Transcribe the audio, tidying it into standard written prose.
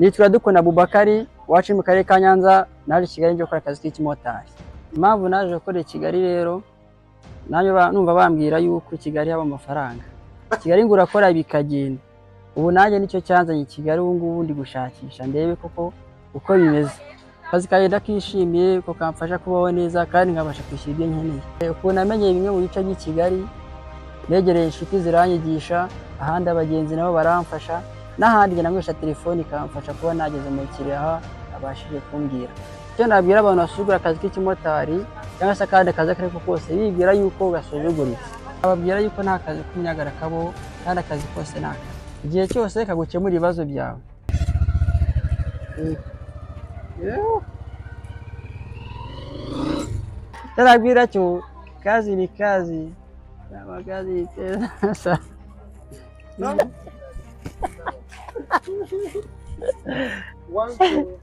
Nitwa Dukunda Abubakari, iwacu mu karere ka Nyanza, naje i Kigali nje gukora akazi k'ikimotari. Impamvu naje gukora i Kigali rero, nanjye numva bambwira yuko i Kigali haba amafaranga. Kigali ngo urakora bikagenda. Ubu nanjye nicyo cyanzanye i Kigali, ubu ngubu ndi gushakisha ndebe koko uko bimeze. Akazi kanjye ndakishimiye ko kamfasha kubaho neza kandi nkabasha kwishyura ibyo nkeneye. Ukuntu namenyeye bimwe mu bice by'i Kigali, negereye inshuti ziranyigisha, ahandi abagenzi nabo baramfasha, n'ahandi njya nkoresha telefoni ikamfasha kuba nageze umukiriya aho abashije kumbwira. Icyo nabwira abantu basuzugura akazi k'ikimotari cyangwa se akandi kazi ako ariko kose bibwira yuko gasuzuguritse, ababwira yuko nta kazi k'umunyagara kabaho kandi akazi kose ni akazi. Igihe cyose kagukemura ibibazo byawe. Icyo nabwira cyo, kazi ni kazi, kama kazi ni pesa. One, two.